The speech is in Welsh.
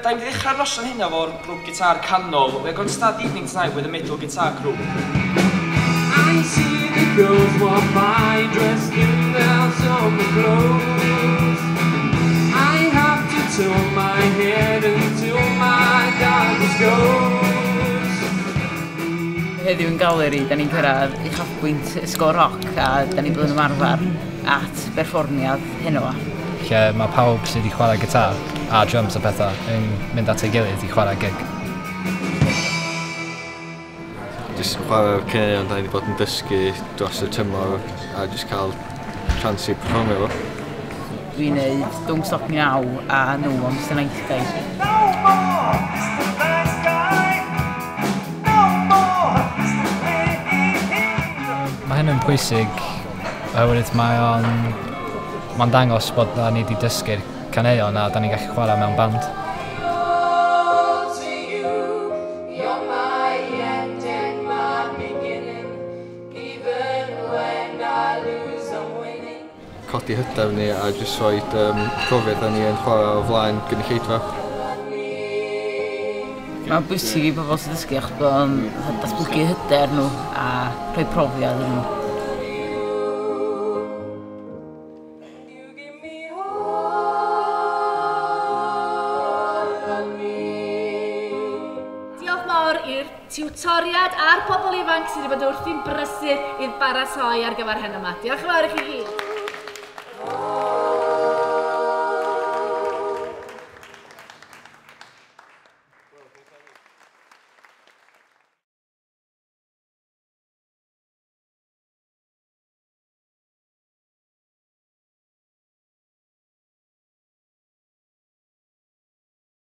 Da ni'n ddechrau'r noson hynna fo'r grŵp gitar canol. We're going to start the evening tonight with a middle guitar group. I see the girls walk by dressed in their summer clothes. I have to turn my head until my darkness goes. Heddiw yn Galeri, da ni'n cyrraedd uchafbwynt y Sgôr Roc a da ni'n bod yn ymarfer at berfformiad heno. Lle mae pawb sydd wedi chwarae gitar a drums a pethau yn mynd at ei gilydd i chwarae gig. Jyst chwarae'r caneuon da ni wedi bod yn dysgu dros y tymor a jyst cael chance i perfformio fo. Dwi'n neud Don't Stop Me Now a No More Mr Nice Guy. No more, Mr. Nice Guy. No more, Mr. Mae hyn yn pwysig oherwydd mae'n dangos bod da ni wedi dysgu'r caneuon a da ni'n gallu chwarae mewn band. To you, you're my end and my beginning. Even when I lose, I'm winning. Codi hyder ni a jyst rhoid profiad da ni yn chwarae o flaen gynulleidfa. Mae'n bwysig i bobl sy'n dysgu achos bod o'n datblygu hyder nhw a rhoi profiad iddyn nhw. You give me all of me. Diolch mawr i'r tiwtoriad a'r pobl ifanc sydd wedi bod wrthi'n brysur i'r baratoi ar gyfer hyn yma. Diolch yn fawr i chi gyd.